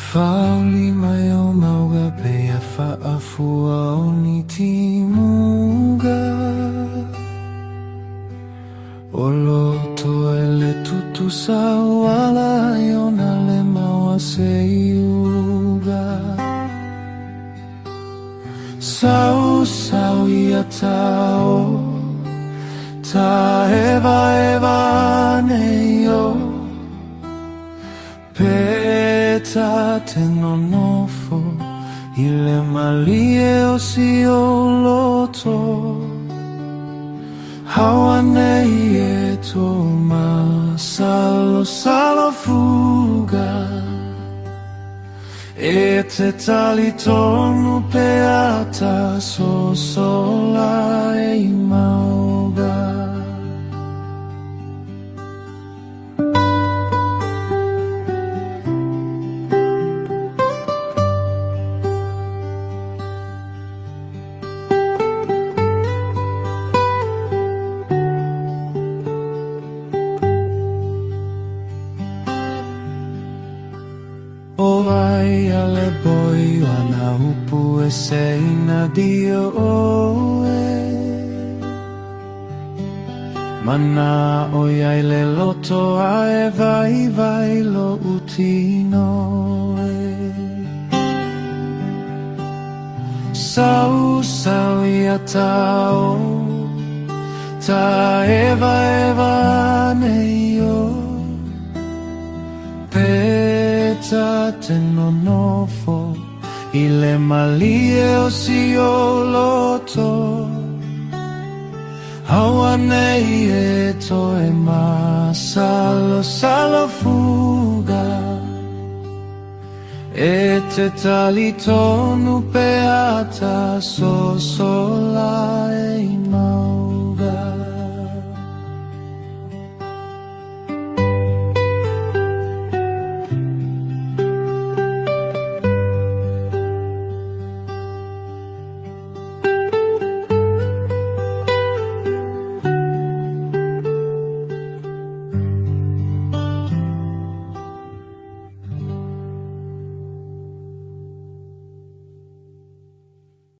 Fauli mai o mauga pei a faafua o ni timuga. O loto e le tutusa o ala ai ona le maua se iuga. Sau sau ia tao ta eva eva nei o Pe ta te nonofo i le malie o si ou loto Auanei e to masalosalo fuga E te talitonu pe a ta sosola e i mauga. O ai a le boi o ana upu e seina dio oe. Mana o iai le loto a e vaivai lo'u tino e. Sau sau ia tao ta eva eva nei o. Pe ta te nonofo i le malie o si ou loto Auanei e toe masalosalo fuga E te talitonu pe a ta sosola e i mauga.